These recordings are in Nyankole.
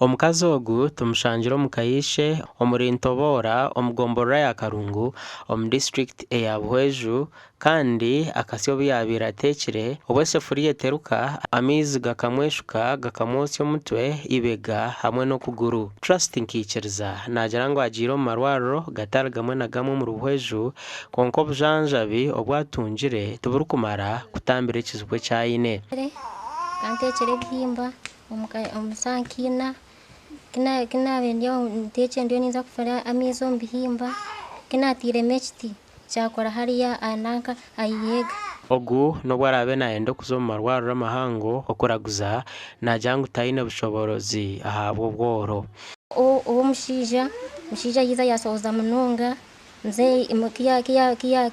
Omukazi ogu tumushangire omu ka y'eishe omuri Ntoboora omu gomborora ya Karungu omu disiturikiti eya Buhweju kandi akasya obu yaabaire ateekire obu esefuriya eteruka amaizi gakamweshuka gakamwotsya omutwe, eibega hamwe n'okuguru. Trust Nkaikiriza naagira ngu agiire omu marwariro gatari gamwe na gamwe omuri Buhweju kwonka obujanjabi obu atungire tiburikumara kutambira ekizibu eki aine. Nkantekyera ebihimba Omu saaha nka ina, ku naabaire ndi aho nteekire ndiyo ninza kufura amaizi omu bihimba, ku naatairemu ekiti kyakora hariya nanka aha ihega. Ogu n'obu araabe naayenda okuza omu marwariro amahango okuraguza, naagira ngu taine bushoboorozi ahabw'obworo. Ow'omushaija, omushaija yaija yaashohoza munonga, muzeeyi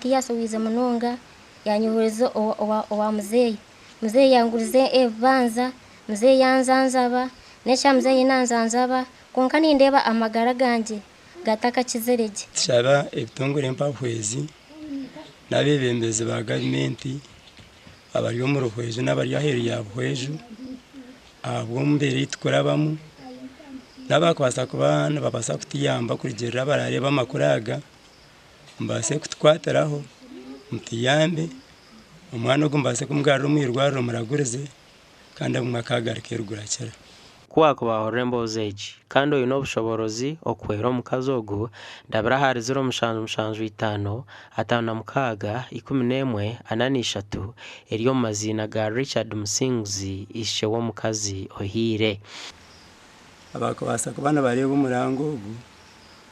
ku yaashohoize munonga yaanyohereza owa muzeeyi. Muzeeyi yanguriza ebibanja, muzeeyi yanjanjaba, n'eshaaha muzeeyi nanjanjaba kwonka nindeeba amagara gangye gatakakizire gye. Nitushaba ebitongore empabuhwezi n'abeebembezi ba gavumenti abari omuri Buhweju n'abari aheeru ya Buhweju ahabw'embeera ei turikurabamu n'abarikubaasa kuba nibabaasa kutuyamba kurugiirira abaraareebe amakuru aga mubaase kutukwatiraho mutuyambe. Omwana ogu mbaase kumugarura omu irwariro muragurize kandi obumwe akaagaruka eruguru akira. Ku waakuba waahurira emboozi egi kandi oine obushoboorozi okuhwera omukazi ogu, ndabira ahari 0775 56 11 43 eri omu maziina ga Richard Musinguzi ishe w'omukazi ohiire. Abakubaasa kuba nibareeba omuranga ogu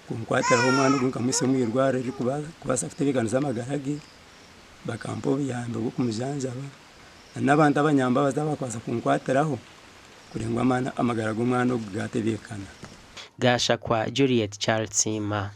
kunkwatiraho omwana ogu nkamuhitsya omu irwariro eririkubaasa kutebeekanisa amagara ge. Bakampa obuyambi bw'okumujanjaba na n'abantu abanyambabazi abakubaasa kunkwatiraho kureba ngu amagara g'omwana ogu gaatebeekana. Gashakwa Juliet Charles Siima.